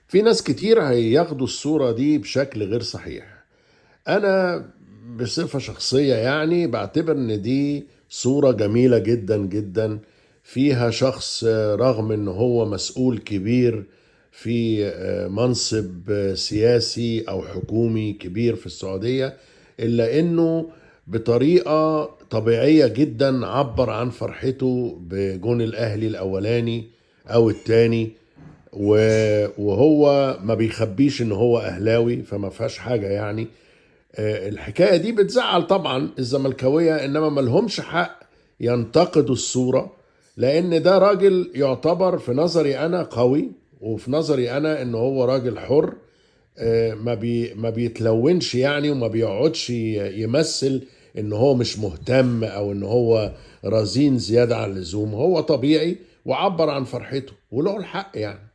في ناس كتير هياخدوا الصورة دي بشكل غير صحيح. أنا بصفة شخصية يعني بعتبر إن دي صورة جميلة جدا جدا، فيها شخص رغم إن هو مسؤول كبير في منصب سياسي أو حكومي كبير في السعودية، إلا إنه بطريقة طبيعية جدا عبر عن فرحته بجون الأهلي الأولاني أو التاني، وهو ما بيخبيش إن هو أهلاوي، فما فيهاش حاجة يعني. الحكاية دي بتزعل طبعا الزملكاوية، إنما ما لهمش حق ينتقدوا الصورة، لأن ده راجل يعتبر في نظري أنا قوي، وفي نظري أنا إن هو راجل حر، ما بيتلونش يعني، وما بيقعدش يمثل إن هو مش مهتم أو إن هو رزين زيادة عن اللزوم. هو طبيعي وعبر عن فرحته وله الحق يعني.